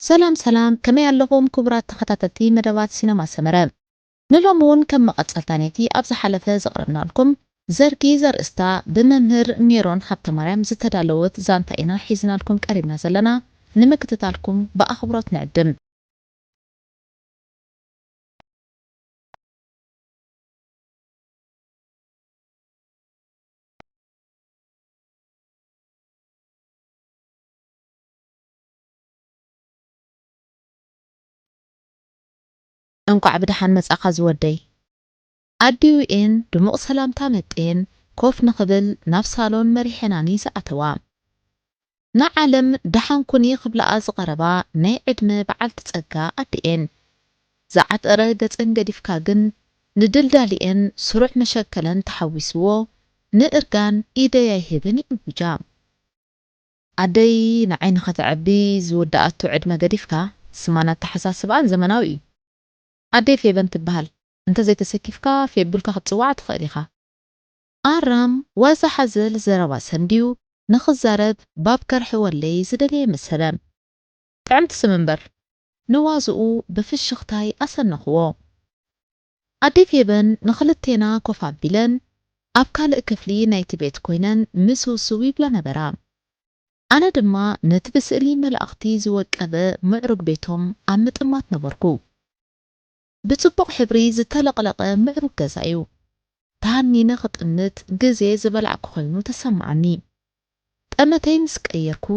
ሰላም ሰላም፣ ከመይ ኣለኹም ክቡራት ተኸታተልቲ መደባት ሲነማ ሰመረ? ንሎሚ እውን ከም መቐጸልታ ናይቲ ኣብ ዝሓለፈ ዘቕረብናልኩም ዘርጊ ዘርእስታ ብመምህር ሜሮን ሃብተማርያም ዝተዳለወት ዛንታ ኢና ሒዝናልኩም ቀሪብና ዘለና። ንምክትታልኩም ብኣኽብሮት ንዕድም። እንቋዕ ብደሓን መጻኻ ዝወደይ። ኣዲኡ ኤን ድሙቕ ሰላምታ መጤን ኮፍ ንኽብል ናብ ሳሎን መሪሐናኒ ዝኣተዋ። ንዓለም ደሓን ኩኒ ክብላኣ ዝቐረባ ናይ ዕድመ በዓልቲ ጸጋ ኣዲኤን። ዝዓጠረ ገጸን ገዲፍካ ግን ንድልዳሊኤን ስሩዕ መሸከለን ተሓዊስዎ ንእርጋን ኢደይ ኣይህብን እዩ ብጃ። ኣደይ ንዓይ ንኸተዕቢ ዝወደኣቶ ዕድመ ገዲፍካ ስማን ኣተሓሳስባኣን ዘመናዊ እዩ። ኣደይ ፌበን ትበሃል። እንተዘይተሰኪፍካ ፌቡልካ ክትጽዋዓ ትኽእል ኢኻ። ኣራም ዋዛ ሓዘል ዘረባ ሰንድዩ ንኽዛረብ ባብ ከርሕወለይ ዝደለየ መሰለ። ጥዕምቲ ስም እምበር፣ ንዋዝኡ ብፍሽኽታይ ኣሰነኽዎ። ኣደይ ፌበን ንኽልቴና ኮፍ ኣቢለን ኣብ ካልእ ክፍሊ ናይቲ ቤት ኮይነን ምስውስው ይብላ ነበራ። ኣነ ድማ ነቲ ብስእሊ መላእኽቲ ዝወቀበ ምዕሩግ ቤቶም ኣብ ምጥማት ነበርኩ። ብጽቡቕ ሕብሪ ዝተለቕለቐ ምዕሩግ ገዛ እዩ። ተሃኒነ ክጥምት ግዜ ዝበላዕኩ ኮይኑ ተሰማዓኒ። ጠመተይ ምስ ቀየርኩ፣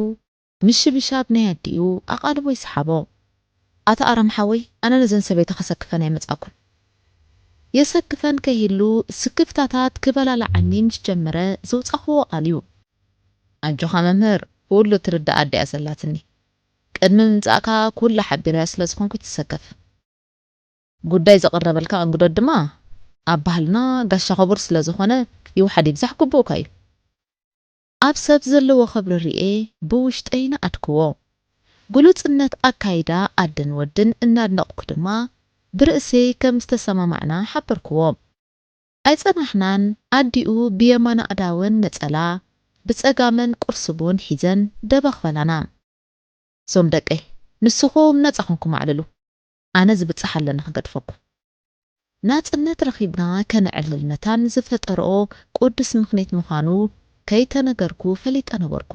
ምሽብሻብ ናይ ኣዲኡ ኣቓልቦ ይስሓቦ። ኣታ ኣረም ሓወይ፣ ኣነ ነዘን ሰበይቲ ከሰክፈን ኣይመጻእኩን። የሰክፈን ከይህሉ ስክፍታታት ክበላልዓኒ ምስ ጀመረ ዘውጻኽዎ ቃል እዩ። ኣጆኻ መምህር፣ ኩሉ ትርዳእ ኣደ እያ ዘላትኒ። ቅድሚ ምምጻእካ ኩላ ሓቢረያ ስለ ዝኾንኩ ትሰከፍ። ጉዳይ ዘቕረበልካ እንግዶት ድማ ኣብ ባህልና ጋሻ ክቡር ስለ ዝኾነ ይውሓድ ይብዛሕ ግቡእካ እዩ። ኣብ ሰብ ዘለዎ ክብሪ ርኤ ብውሽጠይ ነኣድክዎ። ግሉጽነት ኣካይዳ ኣደን ወድን እናድነቕኩ ድማ ብርእሰይ ከም ዝተሰማማዕና ሓበርክዎ። ኣይጸናሕናን፣ ኣዲኡ ብየማና ኣእዳወን ነጸላ፣ ብጸጋመን ቁርሲ ቡን ሒዘን ደበኽ በላና። ዞም ደቀይ፣ ንስኹም ነጻ ኮንኩም ኣዕልሉ። ኣነ ዝብጻሕ ኣለኒ ክገድፈኩም። ናጽነት ረኺብና ከነዕልል መታን ዝፈጠርኦ ቅዱስ ምኽንያት ምዃኑ ከይተነገርኩ ፈሊጠ ነበርኩ።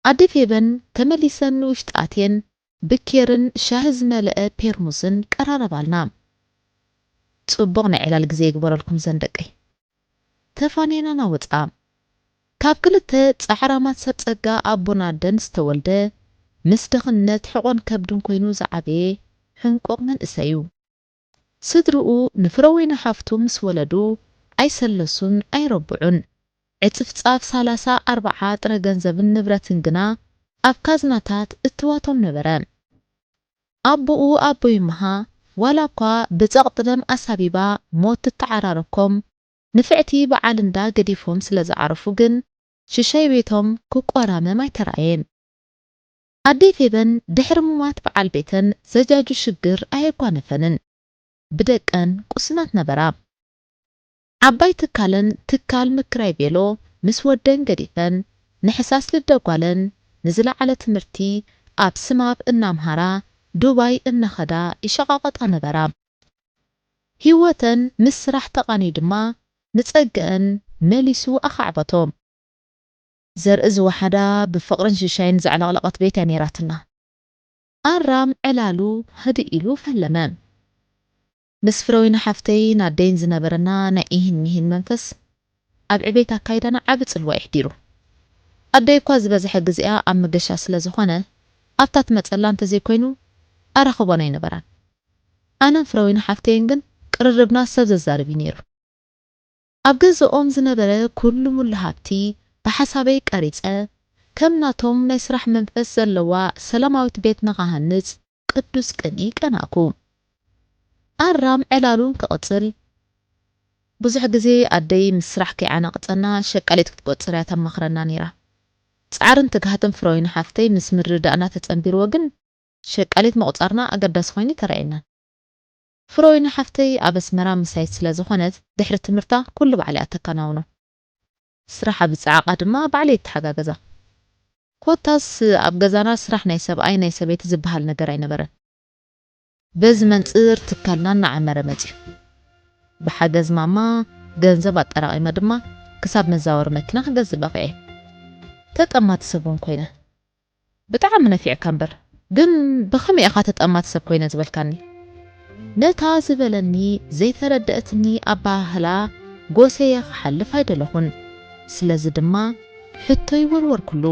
ኣደ ፌበን ተመሊሰን ንውሽጢ ኣትየን ብኬርን ሻሂ ዝመልአ ፔርሙዝን ቀራረባልና። ጽቡቕ ናይ ዕላል ግዜ ይግበረልኩም ዘን ደቀይ። ተፋንየና ናወጻ። ካብ ክልተ ጻዕራማት ሰብ ጸጋ ኣቦን ኣደን ዝተወልደ፣ ምስ ድኽነት ሕቖን ከብድን ኮይኑ ዝዓበየ ሕንቁቕ መንእሰይ እዩ። ስድርኡ ንፍረወይኒ ሓፍቱ ምስ ወለዱ ኣይሰለሱን ኣይረብዑን። ዕጽፍጻፍ ሰላሳ ኣርብዓ ጥረ ገንዘብን ንብረትን ግና ኣብ ካዝናታት እትዋቶም ነበረ። ኣቦኡ ኣቦ ይምሃ ዋላ እኳ ብጸቕጢ ደም ኣሳቢባ ሞት ትተዓራረኮም፣ ንፍዕቲ በዓል እንዳ ገዲፎም ስለ ዝዓረፉ ግን ሽሻይ ቤቶም ክቆራመም ኣይተራእየን። ኣደይ ፌበን ድሕሪ ሙማት በዓል ቤተን ዘጃጁ ሽግር ኣየጓነፈንን። ብደቀን ቁስናት ነበራ። ዓባይ ትካለን ትካል ምክራይ ቬሎ ምስ ወደን ገዲፈን፣ ንሕሳስ ልደ ጓለን ንዝለዓለ ትምህርቲ ኣብ ስማብ እናምሃራ ዱባይ እናኸዳ ይሸቓቐጣ ነበራ። ህይወተን ምስ ስራሕ ተቓንዩ ድማ ንጸግአን መሊሱ ኣኻዕበቶ። ዘርኢ ዝወሓዳ ብፍቕርን ሽሻይን ዘዕለቕለቐት ቤት እያ ነይራትና። ኣራም ዕላሉ ህድእ ኢሉ ፈለመ። ምስ ፍረወይኒ ሓፍተይን ኣደይን ዝነበረና ናይ ኢሂን ሚሂን መንፈስ ኣብ ዕቤት ኣካይዳና ዓቢ ጽልዋ የሕዲሩ። ኣደይ እኳ ዝበዝሐ ግዜኣ ኣብ መገሻ ስለ ዝኾነ ኣብታ ትመጸላ እንተዘይኮይኑ ኣራኽቦን ኣይነበራን። ኣነን ፍረወይኒ ሓፍተይን ግን ቅርርብና ሰብ ዘዛርብ እዩ ነይሩ። ኣብ ገዝኦም ዝነበረ ኩሉ ሙሉ ሃብቲ ብሓሳበይ ቀሪጸ፣ ከም ናቶም ናይ ስራሕ መንፈስ ዘለዋ ሰላማዊት ቤት ንኽሃንጽ ቅዱስ ቅንኢ ቀናእኩ። ኣራም ዕላሉ እንክቕጽል፣ ብዙሕ ግዜ ኣደይ ምስ ስራሕ ከይዓናቕጸና ሸቃሊት ክትቆጽር እያ ተማኽረና ነይራ። ጻዕርን ትግሃትን ፍረወይኒ ሓፍተይ ምስ ምርድዳእና ተጸንቢርዎ ግን፣ ሸቃሊት ምቑጻርና ኣገዳሲ ኮይኑ ኣይተራእየናን። ፍረወይኒ ሓፍተይ ኣብ ኣስመራ ምሳይ ስለ ዝኾነት፣ ድሕሪ ትምህርታ ኩሉ ባዕለይ እያ ተከናውኖ። ስራሕ ኣብ ጸዓቓ ድማ ባዕለይ እተሓጋገዛ። ኮታስ ኣብ ገዛና ስራሕ ናይ ሰብኣይ ናይ ሰበይቲ ዝበሃል ነገር ኣይነበረን። በዚ መንጽር ትካልና እናዓመረ መጺኡ። ብሓገዝ ማማ ገንዘብ ኣጠራቒመ ድማ ክሳብ መዛወሪ መኪና ክገዝእ በቒዐ። ተጠማቲ ሰብ እውን ኮይነ። ብጣዕሚ ነፊዕካ እምበር፣ ግን ብኸመይ ኢኻ ተጠማቲ ሰብ ኮይነ ዝበልካኒ? ነታ ዝበለኒ ዘይተረደእትኒ ኣበሃህላ ጎሰየ ክሓልፍ ኣይደለኹን። ስለዚ ድማ ሕቶይ ወርወርኩሉ።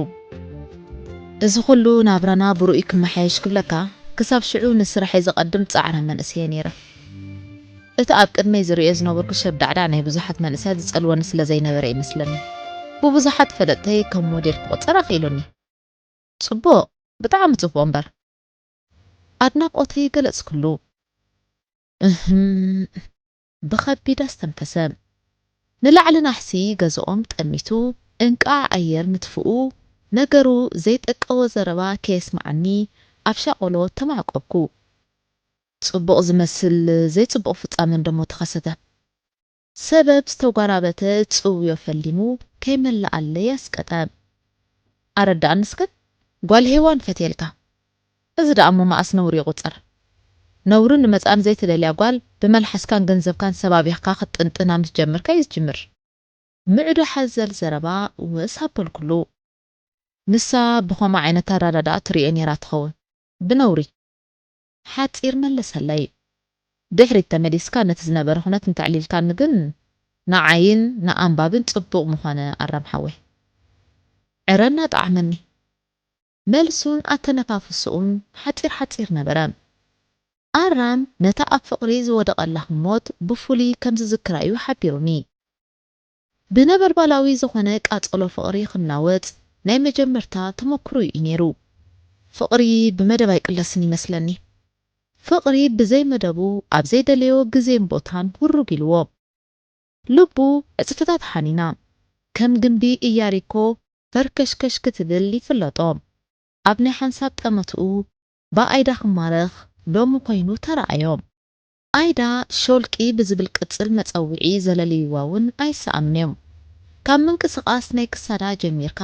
እዚ ኹሉ ናብራና ብርኡይ ክመሓየሽ ክብለካ፣ ክሳብ ሽዑ ንስራሐይ ዝቐድም ጻዕራም መንእሰየ ነይረ። እቲ ኣብ ቅድመይ ዝርእዮ ዝነበርኩ ሸብዳዕዳዕ ናይ ብዙሓት መንእሰያት ዝጸልወኒ ስለ ዘይነበረ ይመስለኒ፣ ብብዙሓት ፈለጥተይ ከም ሞዴል ክቑጸር ኣኽኢሉኒ። ጽቡቕ፣ ብጣዕሚ ጽቡቕ እምበር። ኣድናቖተይ ገለጽኩሉ። እህም፣ ብኸቢድ ኣስተንፈሰ። ንላዕሊ ናሕሲ ገዝኦም ጠሚቱ፣ እንቃዕ ኣየር ምትፍኡ፣ ነገሩ ዘይጠቀዎ ዘረባ ከየስምዓኒ ኣብ ሻቖሎ ተማዕቆብኩ። ጽቡቕ ዝመስል ዘይጽቡቕ ፍጻመ እንደሞ ተኸሰተ። ሰበብ ዝተጓራበተ ጽውዮ ፈሊሙ ከይመልኣለይ ኣስቀጠ። ኣረድኣኒ እስከ፣ ጓል ሄዋን ፈትየልካ። እዚ ደኣ እሞ መኣስ ነውሪ ይቑጸር? ነውርን ንመጻእን ዘይትደልያ ጓል ብመልሓስካን ገንዘብካን ሰብ ኣቢኽካ ክትጥንጥና ምስ ጀመርካ እዩ ዝጅምር። ምዕዶ ሓዘል ዘረባ ወስ ኣበልኩሉ። ንሳ ብኸምኡ ዓይነት ኣረዳድኣ ትርእዮ ነይራ ትኸውን። ብነውሪ። ሓጺር መለሰለይ። ድሕሪት ተመሊስካ ነቲ ዝነበረ ኩነት እንተዕሊልካኒ ግን ንዓይን ንኣንባብን ጽቡቕ ምኾነ ኣራም ሓወይ። ዕረ እናጠዓመኒ። መልሱን ኣተነፋፍስኡን ሓጺር ሓጺር ነበረ። ኣራም ነታ ኣብ ፍቕሪ ዝወደቐላ ህሞት ብፍሉይ ከም ዝዝክራ እዩ ሓቢሩኒ። ብነበልባላዊ ዝኾነ ቃጸሎ ፍቕሪ ክናወጽ ናይ መጀመርታ ተመኩሮ'ዩ ነይሩ። ፍቕሪ ብመደብ ኣይቅለስን ይመስለኒ። ፍቕሪ ብዘይ መደቡ ኣብ ዘይደለዮ ግዜን ቦታን ውሩግ ኢልዎ። ልቡ ዕጽፍታት ሓኒና፣ ከም ግምቢ ኢያሪኮ ፈርከሽከሽ ክትብል ይፍለጦ። ኣብ ናይ ሓንሳብ ጠመትኡ ብኣይዳ ክማረኽ ሎሚ ኮይኑ ተራእዮ። ኣይዳ ሾልቂ ብዝብል ቅጽል መጸውዒ ዘለልይዋ እውን ኣይሰኣኑን እዮም። ካብ ምንቅስቓስ ናይ ክሳዳ ጀሚርካ፣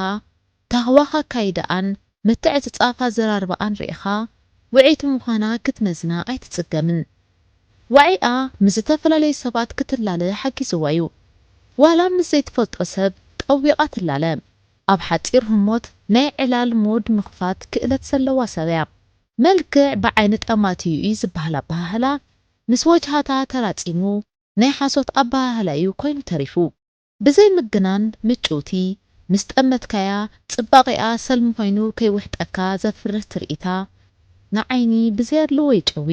ታህዋኽ ኣካይዳኣን ምትዕጽጻፍ ኣዘራርባኣን ርኢኻ፣ ውዕይቲ ምዃና ክትመዝና ኣይትጽገምን። ዋዒኣ ምስ ዝተፈላለዩ ሰባት ክትላለ ሓጊዝዋ እዩ። ዋላ ምስ ዘይትፈልጦ ሰብ ጠዊቓ ትላለ። ኣብ ሓጺር ህሞት ናይ ዕላል ሙድ ምኽፋት ክእለት ዘለዋ ሰብ እያ። መልክዕ ብዓይኒ ጠማቲ እዩ ዝበሃል ኣበሃህላ ምስ ወጅሃታ ተራጺሙ ናይ ሓሶት ኣበሃህላ እዩ ኮይኑ ተሪፉ። ብዘይ ምግናን ምጭውቲ፣ ምስ ጠመትካያ ጽባቐኣ ሰልሚ ኮይኑ ከይውሕጠካ ዘፍርህ ትርኢታ ንዓይኒ ብዘይ ኣድልዎ ይጨዊ።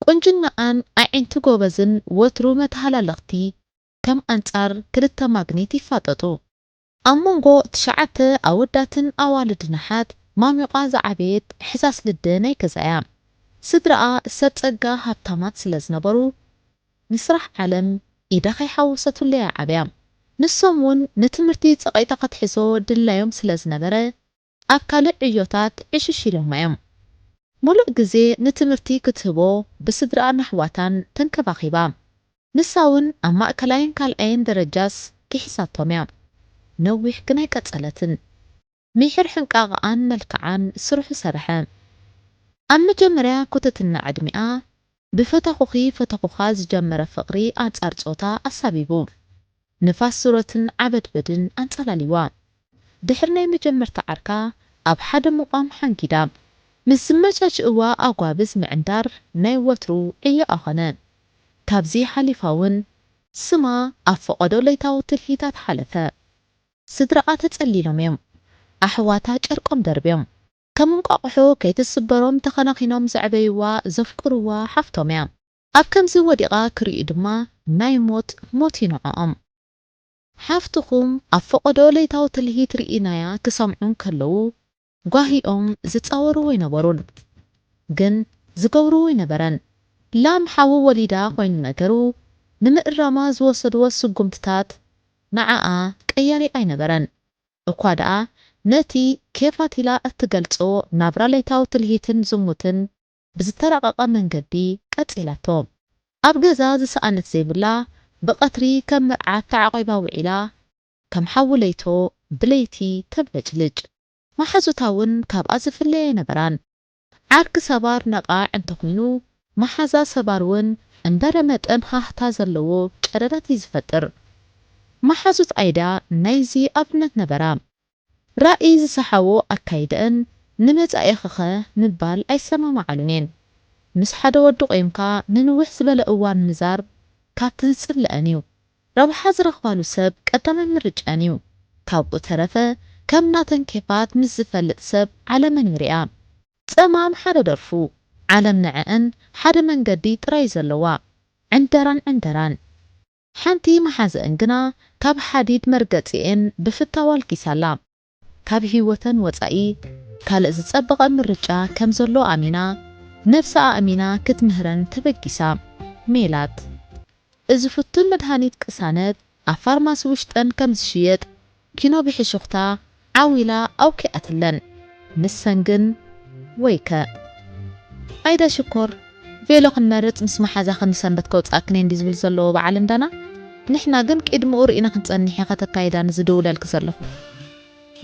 ቁንጅናኣን ኣዒንቲ ጎበዝን ወትሩ መተሃላለኽቲ ከም ኣንጻር ክልተ ማግኔት ይፋጠጡ። ኣብ መንጎ ትሽዓተ ኣወዳትን ኣዋልድን ኣሓት ማሚቋ ዝዓበየት ሕሳስ ልደ ናይ ገዛ እያ። ስድራኣ ሰብ ጸጋ ሃብታማት ስለ ዝነበሩ፣ ንስራሕ ዓለም ኢዳ ከይሓወሰትሉ እያ ዓብያ። ንሶም እውን ንትምህርቲ ጸቒጣ ክትሕዞ ድላዮም ስለ ዝነበረ፣ ኣብ ካልእ ዕዮታት ዕሽሽ ኢሎማ እዮም። ሙሉእ ግዜ ንትምህርቲ ክትህቦ ብስድራኣን ኣሕዋታን ተንከባኺባ። ንሳ እውን ኣብ ማእከላይን ካልኣይን ደረጃስ ኪሒሳቶም እያ። ነዊሕ ግን ኣይቀጸለትን። ሚሒር ሕንቃቐኣን መልክዓን ስርሑ ሰርሐ። ኣብ መጀመርያ ኩትትና ዕድሚኣ ብፈተኹኺ ፈተኹኻ ዝጀመረ ፍቕሪ ኣንጻር ጾታ ኣሳቢቡ። ንፋስ ሱረትን ዓበድበድን ኣንጸላልይዋ። ድሕሪ ናይ መጀመርታ ዓርካ ኣብ ሓደ ምቋም ሓንጊዳ። ምስ ዝመቻችእዋ ኣጓብዝ ምዕንዳር ናይ ወትሩ ዕዮኣ ኾነ። ካብዚ ሓሊፋ እውን ስማ ኣብ ፈቐዶ ለይታዊ ትልሂታት ሓለፈ። ስድራኣ ተጸሊሎም እዮም። ኣሕዋታ ጨርቆም ደርብዮም። ከም እንቋቑሖ ከይትስበሮም ተኸናኺኖም ዘዕበይዋ፣ ዘፍቅርዋ ሓፍቶም እያ። ኣብ ከምዚ ወዲቓ ክርእዩ ድማ ናይ ሞት ሞት እዩ ንዕኦም። ሓፍትኹም ኣብ ፈቐዶ ለይታዊ ትልሂት ርኢናያ ክሰምዑ እንከለዉ ጓሂኦም ዝጻወርዎ ኣይነበሩን። ግን ዝገብርዎ ኣይነበረን። ላም ሓዊ ወሊዳ ኮይኑ ነገሩ ንምእራማ ዝወሰድዎ ስጉምትታት ንዓኣ ቀያሪ ኣይነበረን። እኳ ደኣ ነቲ ኬፋት ኢላ እትገልጾ ናብራ ለይታዊ ትልሂትን ዝሙትን ብዝተራቐቐ መንገዲ ቀጺላቶ። ኣብ ገዛ ዝሰኣነት ዘይብላ፣ ብቐትሪ ከም መርዓት ተዓቒባ ውዒላ፣ ከም ሓዊ ለይቶ ብለይቲ ተብለጭልጭ። መሓዙታ እውን ካብኣ ዝፍለያ ኣይነበራን። ዓርኪ ሰባር ነቓዕ እንተኾይኑ፣ መሓዛ ሰባር እውን እንበረ መጠን ሃህታ ዘለዎ ጨረረት እዩ ዝፈጥር። መሓዙት ኣይዳ ናይዚ ኣብነት ነበራ። ራእይ ዝሰሓቦ ኣካይደአን ንመጻኢኽኸ ምባል ኣይሰማማዓሉን እየን። ምስ ሓደ ወዲ ቆይምካ ንንውሕ ዝበለ እዋን ምዛር ካብቲ ዝጽለአን እዩ። ረብሓ ዝረኽባሉ ሰብ ቀዳማይ ምርጫን እዩ። ካብኡ ተረፈ ከም ናተን ኬፋት ምስ ዝፈልጥ ሰብ ዓለመን ይሪኣ። ጸማም ሓደ ደርፉ፣ ዓለም ንዐአን ሓደ መንገዲ ጥራይ እዩ ዘለዋ። ዕንደራን ዕንደራን። ሓንቲ መሓዘአን ግና ካብ ሓዲድ መርገጺኤን ብፍታው ኣልጊሳላ። ካብ ህይወተን ወጻኢ ካልእ ዝጸበቐ ምርጫ ከም ዘሎ ኣሚና፣ ነብሳ ኣእሚና ክትምህረን ተበጊሳ። ሜላት። እዚ ፍቱን መድሃኒት ቅሳነት ኣብ ፋርማሲ ውሽጠን ከም ዝሽየጥ ኪኖ ብሕሹኽታ ዓው ኢላ ኣውኪኣትለን። ንሰን ግን፣ ወይከ! ኣይዳ ሽኮር፣ ቬሎ ክንመርጽ ምስ መሓዛኽን ንሰንበት ከውጽኣክን እየ እንድዩ ዝብል ዘለዎ በዓል እንዳና፣ ንሕና ግን ቅድሚኡ ርኢና ክንጸንሕ እየ ከተካይዳ ንዝድውለልኪ ዘለኹ።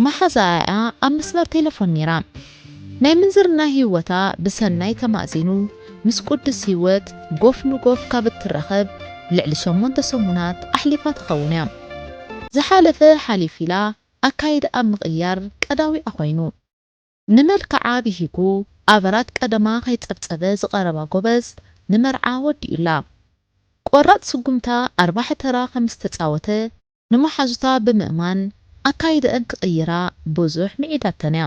መሓዛኣ እያ ኣብ መስመር ቴሌፎን ነይራ። ናይ ምንዝርና ህይወታ ብሰናይ ተማእዚኑ፣ ምስ ቅዱስ ህይወት ጎፍ ንጎፍ ካብ እትራኸብ ልዕሊ ሸሞንተ ሰሙናት ኣሕሊፋ ትኸውን እያ። ዝሓለፈ ሓሊፉ ኢላ ኣካይዳኣ ምቕያር ቀዳዊኣ ኮይኑ። ንመልክዓ ብሂጉ፣ ኣበራት ቀደማ ከይጸብጸበ ዝቐረባ ጎበዝ ንመርዓ ወዲኡላ። ቆራጽ ስጉምታ ኣርባሒ ተራ ከም ዝተጻወተ ንመሓዙታ ብምእማን ኣካይደአን ክቕይራ ብዙሕ ምዒዳተን እያ።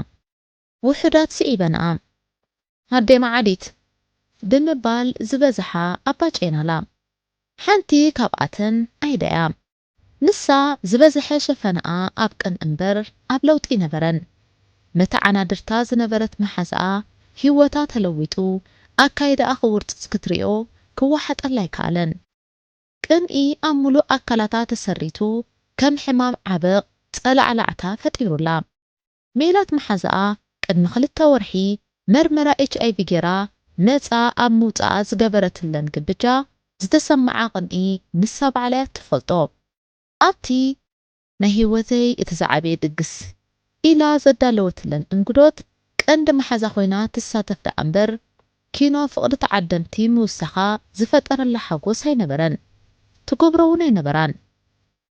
ውሑዳት ስዒበንኣ። ኣዴ መዓዲት ብምባል ዝበዝሓ ኣባጨናላ። ሓንቲ ካብኣተን ኣይዳ እያ። ንሳ ዝበዝሐ ሸፈናኣ ኣብ ቅን እምበር ኣብ ለውጢ ነበረን። መተዓናድርታ ዝነበረት መሓዛኣ ህይወታ ተለዊጡ ኣካይዳኣ ክውርጽጽ ክትሪኦ ክወሓጠላ ኣይከኣለን። ቅንኢ ኣብ ምሉእ ኣካላታ ተሰሪቱ ከም ሕማም ዓበቕ ጸላዕላዕታ ፈጢሩላ። ሜላት መሓዛኣ ቅድሚ ክልተ ወርሒ መርመራ ኤች ኣይ ቪ ጌራ ነጻ ኣብ ምውጻኣ ዝገበረትለን ግብጃ ዝተሰምዓ ቅንኢ ንሳ ባዕላ እያ ትፈልጦ። ኣብቲ ናይ ህይወተይ እቲ ዝዓበየ ድግስ ኢላ ዘዳለወትለን እንግዶት ቀንዲ መሓዛ ኮይና ትሳተፍ ደኣ እምበር ኪኖ ፍቕዲ ተዓደምቲ ምውሳኻ ዝፈጠረላ ሓጎስ ኣይነበረን። ትገብሮ እውን ኣይነበራን።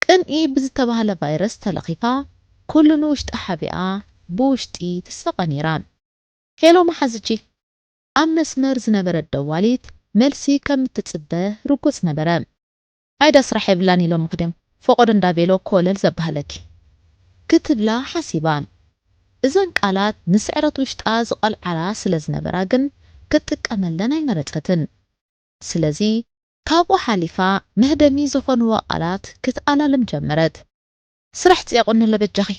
ቅንኢ ብዝተባህለ ቫይረስ ተለኺፋ፣ ኩሉ ንውሽጢ ሓቢኣ፣ ብውሽጢ ትሳቐ ነይራ። ሄሎ መሓዝቺ! ኣብ መስመር ዝነበረት ደዋሊት መልሲ ከም እትጽበ ርጉጽ ነበረ። ኣይዳ ስራሕ የብላን ኢሎምኺ ድዮም፣ ፈቖዶ እንዳቤሎ ኮለል ዘባህለኪ። ክትብላ ሓሲባ። እዘን ቃላት ንስዕረት ውሽጣ ዝቐልዓላ ስለ ዝነበራ ግን ክትጥቀመለን ኣይመረጸትን። ስለዚ ካብኡ ሓሊፋ መህደሚ ዝኾንዋ ቃላት ክትኣላልም ጀመረት። ስራሕ ጽየቑኒ ኣሎ በጃኺ።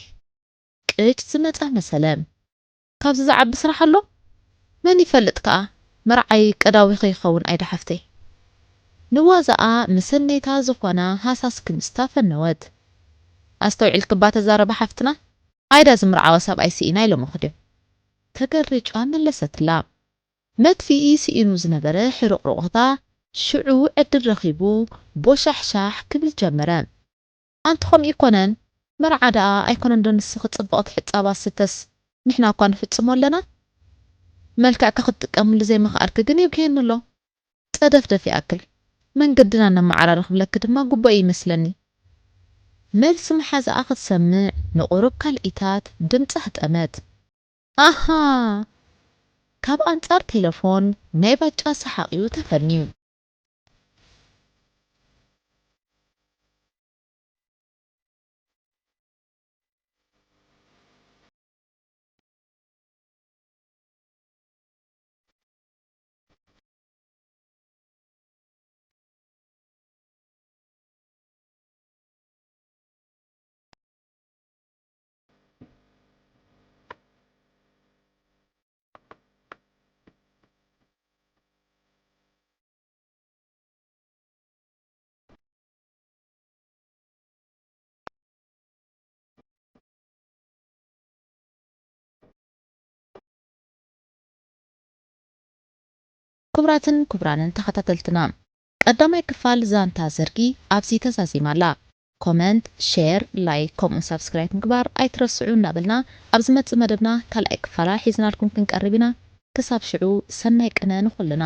ቅጭ ዝመጻ መሰለ። ካብዚ ዝዓቢ ስራሕ ኣሎ? መን ይፈልጥ ከኣ መርዓይ ቀዳዊ ከይኸውን ኣይዳ ሓፍተይ። ንዋዛኣ መሰነይታ ዝኾና ሃሳስ ክምስታ ፈነወት። ኣስተውዒልክባ ተዛረባ ሓፍትና? ኣይዳ ዝምርዓዋ ሰብኣይ ስኢና ኢሎምኺ ድዮም? ተገሪጫ መለሰትላ። መጥፍኢ ስኢኑ ዝነበረ ሕርቕርቕታ ሽዑ ዕድል ረኺቡ ቦሻሕሻሕ ክብል ጀመረ። ኣንቲ ከምኡ ኣይኮነን፣ መርዓ ደኣ ኣይኮነን ዶ ንስኺ ጽብቕቲ ሕጻባ ስተስ ንሕና እኳ ንፍጽሞ ኣለና። መልክዕኪ ክትጥቀምሉ ዘይምኽኣልኪ ግን የጉህየኒ ኣሎ። ጸደፍደፍ ይኣክል። መንገድና ነመዓራሪ ክብለኪ ድማ ግቡእ እዩ ይመስለኒ። መልሲ መሓዛኣ ክትሰምዕ ንቑሩብ ካልኢታት ድምጻ ህጠመት። ኣሃ! ካብ ኣንጻር ቴለፎን ናይ ባጫ ሰሓቕ'ዩ ተፈንዩ። ክቡራትን ክቡራንን ተኸታተልትና፣ ቀዳማይ ክፋል ዛንታ ዘርጊ ኣብዚ ተዛዚማ ኣላ። ኮመንት፣ ሼር፣ ላይክ ከምኡን ሳብስክራይብ ምግባር ኣይትረስዑ እንዳበልና ኣብ ዝመጽእ መደብና ካልኣይ ክፋላ ሒዝናልኩም ክንቀርብ ኢና። ክሳብ ሽዑ ሰናይ ቅነ ንኹልና።